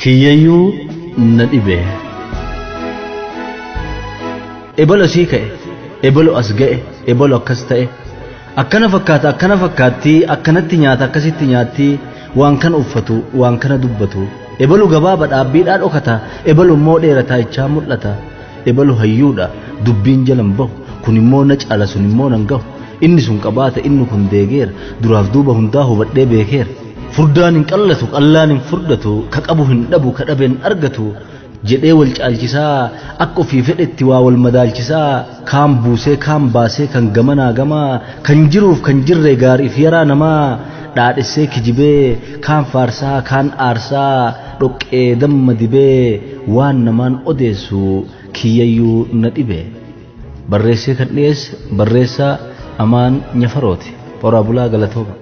Kiyyayyuu na dhibe. Ebalo sii ka'e, ebalo as ga'e, ebalo akkas ta'e. Akkana fakkaata, akkana fakkaatti, akkanatti nyaata, akkasitti nyaatti, waan kana uffatu, waan kana dubbatu. Ebalu gabaaba dhaabbiidhaa dhokata, ebalu immoo dheerataa ichaa mul'ata. Ebalu hayyuudha, dubbiin jalan bahu, kun immoo na caala sun immoo nan gahu. Inni sun qabaata, inni kun deegeera, duraaf duuba hundaa hubadhee beekeera. Furdaan hin qallatu, qallaan hin furdatu, ka qabu hin dhabu, ka dhabe hin argatu. Jedhee wal caalchisaa, akka ofii fedhetti waa wal madaalchisaa, kaan buusee kaan baasee kan gamanaa gamaa, kan jiruuf kan jirre gaariif yaraa namaa, dhaadhessee kijibee, kaan faarsaa kaan aarsaa, dhoqqee damma dibee, waan namaan odeessu kiyyayyuu na dhibe. Barreessee kan dhiyeesse barreessaa Amaan Nyafarooti. Horaa bulaa galatooma.